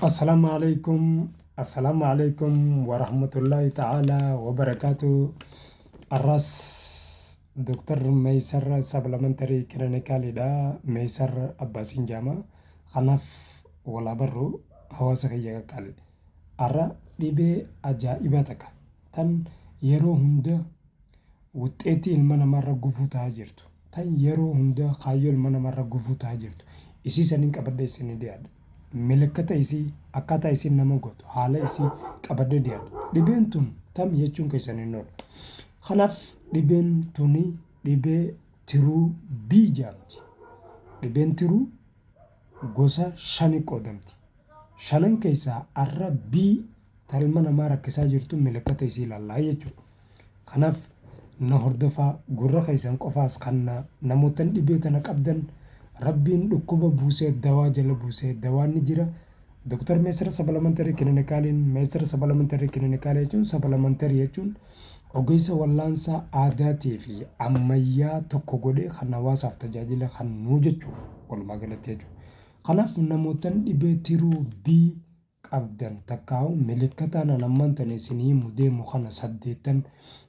Assalaamu alaikum, Assalaamu alaikum warahmatullahi ta'ala wabarakaatu. Arras Dr. Meeysar Supplementary Clinicalidha. Meeysar Abbaasiin jedhama. Kanaaf walaa barru hawaasa kiyya qaqqaali. Arra dhibee ajaa'ibaa takka tan yeroo hunda wuxxeetii ilma namaarra gufuu ta'aa jirtu, tan yeroo hunda kaayyoo ilma namaarra gufuu ta'aa jirtu, isii saniin qabadhee isinii dhiyaadha. Milikkata isii, akkaataa isiin nama gootu, haala isii qabadhee dhiyaadha. Dhibeen tun tami jechuun keessan hin oolu. Kanaaf dhibeen tuni dhibee tiruu B jedhamti. Dhibeen tiruu gosa shani qoodamti. Shanan keessaa arra B ta ilma namaa rakkisaa jirtu milikkata isii ilaallaa jechuudha. Kanaaf na hordofaa, gurra keessan qofaas kannaa. Namoottan dhibee tana qabdan Rabbiin dhukkuba buusee dawaa jala buusee dawaan ni jira. Dr. Meesira Supplementary Clinicaliin Meesira Supplementary Clinical jechuun supplementary jechuun ogeessa wallaansaa aadaatii fi ammayyaa tokko godhee kan hawaasaaf tajaajila kennuu jechuudha. Walumaa galatti jechuudha. Kanaaf namoottan dhibee tiruu B qabdan takkaa'u milikkataan an ammaan tana isinii himu deemu kana saddeettan,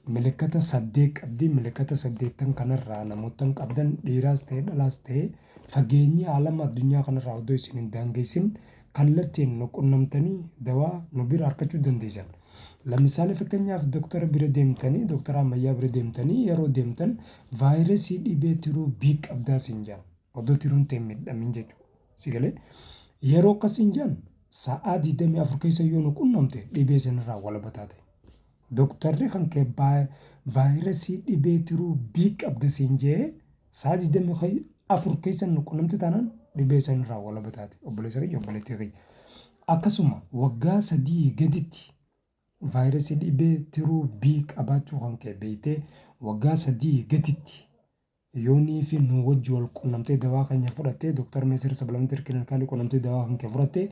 milikkata saddeet qabdi. Milikkata saddeettan kanarraa namoottan qabdan, dhiiraas ta'e dhalaas ta'e, fageenyi alama addunyaa kanarraa odoo isin hin daangeessin kallattiin nu qunnamtanii dawaa nu bira argachuu dandeessan. Lamisaalee fakkeenyaaf doktora bira deemtanii, doktora ammayyaa bira deemtanii, yeroo deemtan vaayirasii dhibee tiruu B qabdaa siin jedhan, odoo tiruun ta'e miidhamin jechuudha. Si galee? Yeroo akkasiin jedhan sa'aa 24 keessa yoo nu qunnamte dhibee sanirraa walaba taate. Doktarri kan kee vaayirasii dhibee tiruu B qabda siin jee sa'aa 24 keessa nu qunnamte taanaan dhibee sanirraa walaba taate. Obboleessa kiyya, obboleettii kiyya. Akkasuma waggaa 3 gaditti vaayirasii dhibee tiruu B qabaachuu kan kee beektee, waggaa 3 gaditti yoonii fi nu wajji wal qunnamtee dawaa keenya fudhattee, Dr. Meesir Supplementary Clinical qunnamtee dawaa kan kee fudhattee,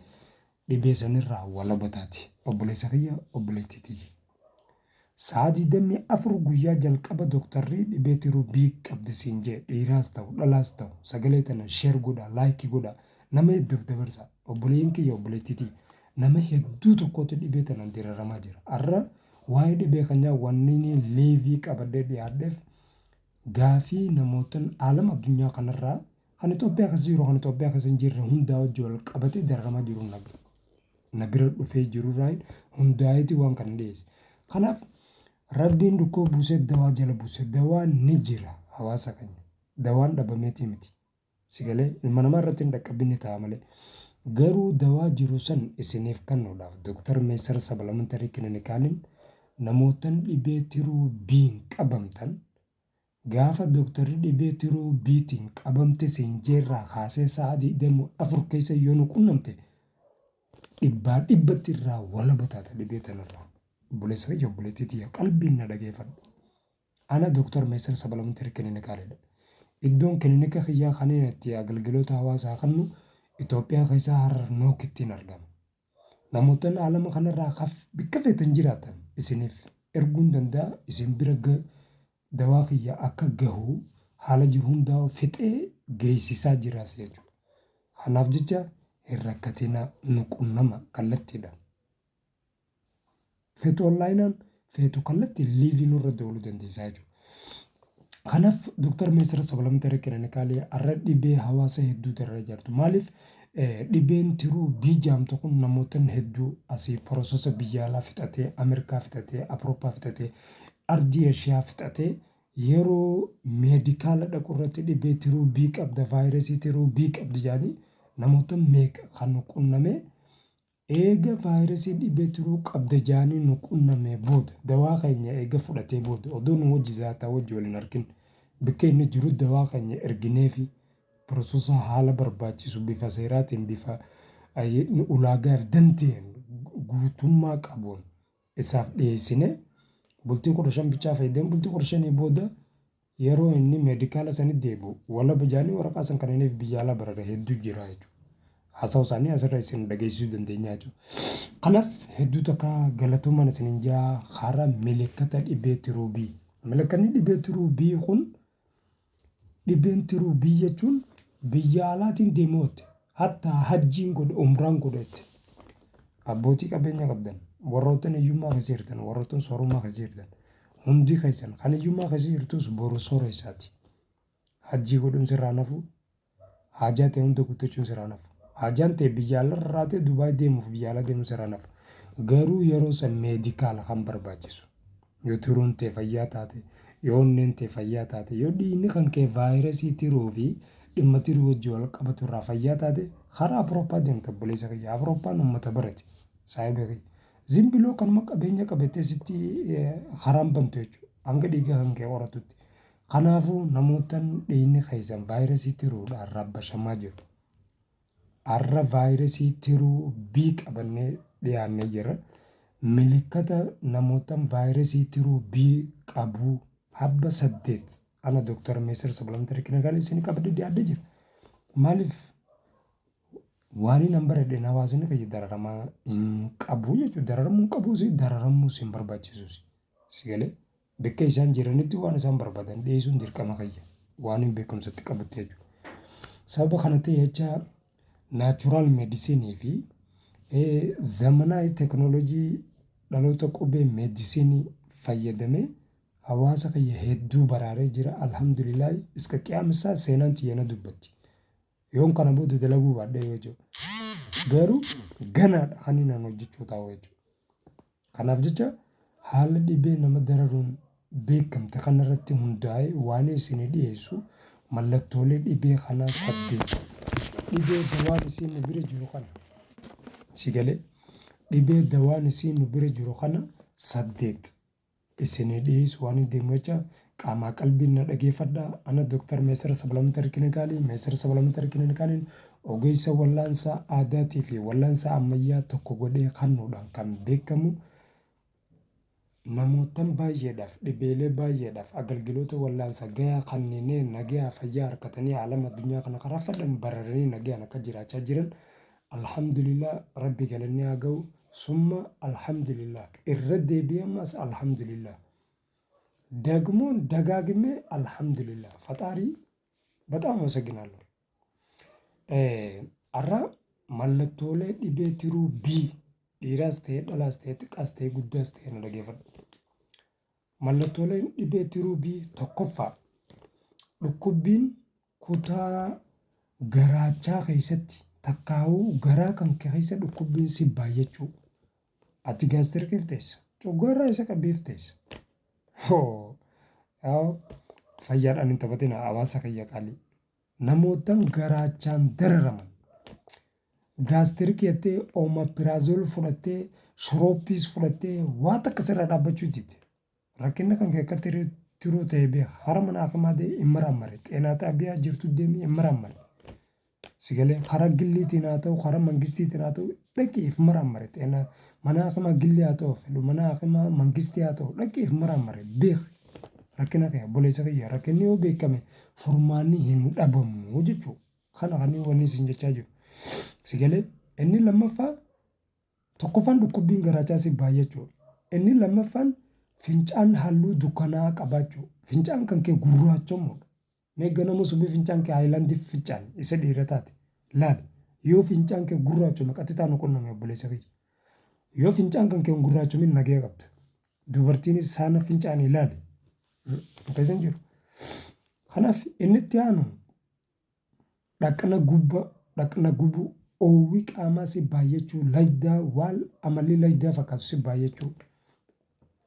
dhibee sanirraa walaba taate. Obboleessa kiyya, obboleettii tiyya. Sa'aa 24 guyyaa jalqaba doktarri dhibee tiruu B qabdi siin jee, dhiiraas ta'u dhalaas ta'u, sagalee tana share godhaa, like godhaa, nama hedduuf dabarsaa. Obboleeyyan kiyya, obboleettii tiyya, nama hedduu tokkotu dhibee tanaan diraramaa jira. Har'a waa'ee dhibee kanaa wanni inni live qabadhee dhiyaadheef gaafii namootan aalama addunyaa kanarraa kan Itoophiyaa keessa jiru, kan Itoophiyaa keessa hin jirre hundaa wajji wal qabatee dararamaa jiru na bira dhufee jirurraa hundaa'eeti waan kana dhiyeesse. Kanaaf Rabbiin dhukkuba buusee dawaa jala buuse, dawaan ni jira hawaasa keenya. Dawaan dhabameetii miti. Si galee? Ilma namaa irratti hin dhaqqabinni ta'a malee. Garuu dawaa jiru san isiniif kennuudhaaf Dr. Meesar Supplementary Clinicaliin namootan dhibee tiruu B'n qabamtan gaafa dooktarri dhibee tiruu B'tiin qabamte siin jeerraa kaasee sa'a 24 keessa yoo nu qunnamte dhibbaa dhibbatti irraa walaba taata dhibee tanarraa. Obboleessa kiyya, obboleettii tiyya, qalbiin na dhageeffadhu. Ana Dr. Meesar Supplementary Clinicalidha. Iddoon kilinika kiyyaa kan inni itti agalgiloota hawaasaa kennu Itoophiyaa keessaa Harar Nookittiin argama. Namootni alama kanarraa kaf bikka feetan jiraatan isiniif erguun danda'a, isin bira dawaa kiyya akka gahu haala jiru hundaa fixee geessisaa jiraas jechuudha. Kanaaf jecha hin rakkatinaa, nu qunnama kallattiidhaan. Feetu onlineaan, feetu kallattiin live nurra dabaluu dandeessaa jechuudha. Kanaaf Dr. Meesar Supplementary Clinical har'a dhibee hawaasa hedduu darara jirtu. Maaliif dhibeen tiruu B jaamtu kun namoota hedduu asii processa biyya alaa fixatee, Ameerikaa fixatee, Awurooppaa fixatee, ardii Eeshiyaa fixatee yeroo medical dhaqu irratti dhibee tiruu B qabda, vaayirasii tiruu B qabdi jedhanii namoota meeqa kan qunnamee, eega vaayirasii dhibee tiruu qabda jedhanii nu qunnamee booda, dawaa keenya eega fudhatee booda, odoo nu wajji zaataa wajji waliin argin, bakka inni jiru dawaa keenya ergineefi, processa haala barbaachisu bifa seeraatiin, bifa ulaagaaf danda'een guutummaa qabuun isaaf dhiyeessine, bultii 15 bichaa fayyadamee, bultii 15 booda yeroo inni medical sanitti deebi'u walaba jaanii waraqaa san kanneenif biyya alaa barara hedduu jira jechuudha. Haasawu isaanii asirra isin dhageessisuu dandeenya jechuudha. Kanaaf hedduu takka galatoomaan isinin jaa. Karaa milikkata dhibee tiruu B. Milikkanni dhibee tiruu B kun, dhibeen tiruu B jechuun biyya alaatiin deemootte, hatta hajjiin godhe, umraan godhette. Abbootii qabeenya qabdan, warroottan hiyyummaa keessa jirtan, warroottan soorummaa keessa jirtan, hundi keessan kan hiyyummaa keessa jirtus boru sooressaati. Hajjii godhuun sirraa nafu, haajaa ta'e hunda guuttachuun sirraa nafu. Haajaan ta'e biyya alarraa raatee Dubaay deemuuf biyya alaa deemuun sirraa nafu. Garuu yeroo san medical kan barbaachisu. Yoo tiruun ta'e fayyaa taate, yoo onneen ta'e fayyaa taate, yoo dhiigni kan kee vaayirasii tiruu fi dhimma tiruu wajjin wal qabatu irraa fayyaa taate, karaa Awurooppaa deemta obboleessa kiyya. Awurooppaan uummata barate. Saahiba kiyya. Zimbiloo kanuma qabeenya qabattee sitti karaan bantu jechuudha. Hanga dhiiga kan kee qoratutti. Kanaafuu namootan dhiigni keessan vaayirasii tiruudhaan rabbashamaa jiru. Har'a vaayirasii tiruu B qabannee dhiyaannee jirra. Milikkata namootan vaayirasii tiruu B qabu habba 8 ana Dooktar Meesar Supplementary Clinical isin qabadhee dhiyaadhee jira. Maaliif waan hin baradheen hawaasni kiyya dararamaa hin qabu jechuudha. Dararamuu hin qabuus, dararamuus hin barbaachisus. Si galee bakka isaan jiranitti waan isaan barbaadan dhiyeessuun dirqama kiyya. Waan hin beekumsatti qabutti jechuudha. Sababa kana ta'e jecha natural medicine fi zamanaa teknoolojii dhaloota qubee medicine fayyadamee hawaasa kiyya hedduu baraaree jira. Alhamdulillaahi, iska qiyaamisaa seenaan tiyya na dubbatti. Yoon kana booda dalaguu baadhee yoo jiru. Garuu ganaadha kan inni hojjechuu taa'u jechuudha. Kanaaf jecha haala dhibee nama dararuun beekamte kanarratti hundaa'ee waan isinii dhiyeessu mallattoolee dhibee kanaa 8. Dhibee dawaan isiin nu bira jiru kana. Si galee dhibee dawaan isiin nu bira jiru kana 8 isinii dhiyeessu waan hin deemu jecha qaamaa qalbiin na dhageeffadhaa. Ana Dooktar Meesar Supplementary Clinical. Meesar Supplementary Clinicaliin ogeessa wallaansaa aadaatii fi wallaansaa ammayyaa tokko godhee kennuudhaan kan beekamu, namootan baay'eedhaaf, dhibeelee baay'eedhaaf agalgiloota wallaansa gahaa kanneen nagayaa fayyaa harkatanii alama addunyaa kana karaa fedhan bararanii nagayaan akka jiraachaa jiran, alhamdulillah, rabbi galanni haa ga'u. Summa alhamdulillah, irra deebi'ee ammas alhamdulillah, ደግሞን ደጋግሜ አልሐምዱሊላህ፣ ፈጣሪ በጣም አመሰግናለሁ። Har'a mallattoolee dhibee tiruu B, dhiiraas ta'e dhalaas ta'e xiqqaas ta'e guddaas ta'e na dhageeffadhu. Mallattooleen dhibee tiruu B tokkoffaa, dhukkubbiin kutaa garaachaa keessatti takkaa'uu garaa kan keessa dhukkubbiin si baay'achuu. Ati gastriciif teessa. Coggaarraa isa qabbiif teessa. Hoo! Fayyaadhaan hin taphatina, hawaasa kiyya qaalii. Namootan garaachaan dararaman. Gastric jettee omeprazole fudhattee, shorooppiis fudhattee, waa takka sirraa dhaabbachuu didde. Rakkinni kan kee akka tiruu ta'e beeka. Hara mana hakimaa deemi hin maraamare. Xeenaa xaabiyaa jirtu deemi hin maraamare. Si galee karaa gilliitiin haa ta'u, karaa mangistiitiin haa ta'u, dhaqiif maraamare. Xeenaa mana hakimaa gillii haa ta'u fedhu, mana hakimaa mangistii haa ta'u, dhaqiif maraamare beeka. Rakkina kee, obboleessa kiyya, rakkinni yoo beekame furmaanni hin dhabamu jechuudha. Kana kan wanni isin jechaa jiru. Si galee inni lammaffaa, tokkoffaan dhukkubbiin garaachaa si baay'achuu. Inni lammaffaan fincaan halluu dukkanaa qabaachuu. Fincaan kan kee gurraachamuudha. Mee ganama subii fincaan kee haayilaandii fincaan isa dhiira taate laali. Yoo fincaan kee gurraachome qaxitaa nu qunname, obboleessa kiyya. Yoo fincaan kan kee hin gurraachomin nagaya qabda. Dubartiinis saana fincaanii ilaali. Keessa hin jiru. Kanaaf inni itti aanu dhaqna gubba, dhaqna gubuu, oowwi qaamaa si baay'achuu, laydaa waan amalli laydaa fakkaatu si baay'achuu.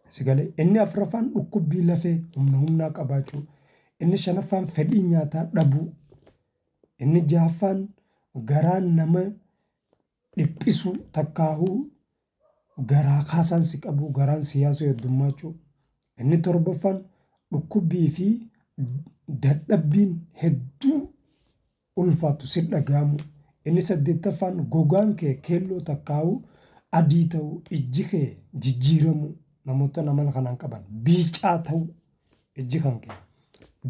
Si galee inni afuraffaan dhukkubbii lafee humna humnaa qabaachuu. Inni shanaffaan fedhii nyaataa dhabuu. Inni jahaffaan garaan nama dhiphisuu, takkaahuu garaa kaasaan si qabu, garaan si yaasuu heddummaachuu. Inni torbaffaan dhukkubbii fi dadhabbiin hedduu ulfaatu si dhaga'amu. Inni saddeettaffaan gogaan kee keelloo takkaa'uu adii ta'uu, ijji kee jijjiiramuu, namoota amala kanaan qaban biicaa ta'uu, ijji kan kee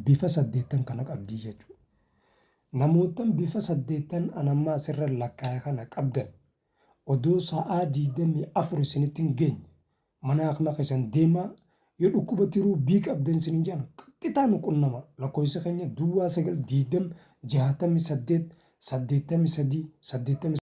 bifa saddeettan kana qabdii jechuudha. Namoota bifa saddeettan anammaa asirra lakkaa'e kana qabdan odoo sa'aa 24 isinitti hin geenye mana hakimaa keessan deemaa. Yoo dhukkuba tiruu B qabdan isinin jedhan qaxxitaa nu qunnama. Lakkoofsa keenya 09 20 68 83 83.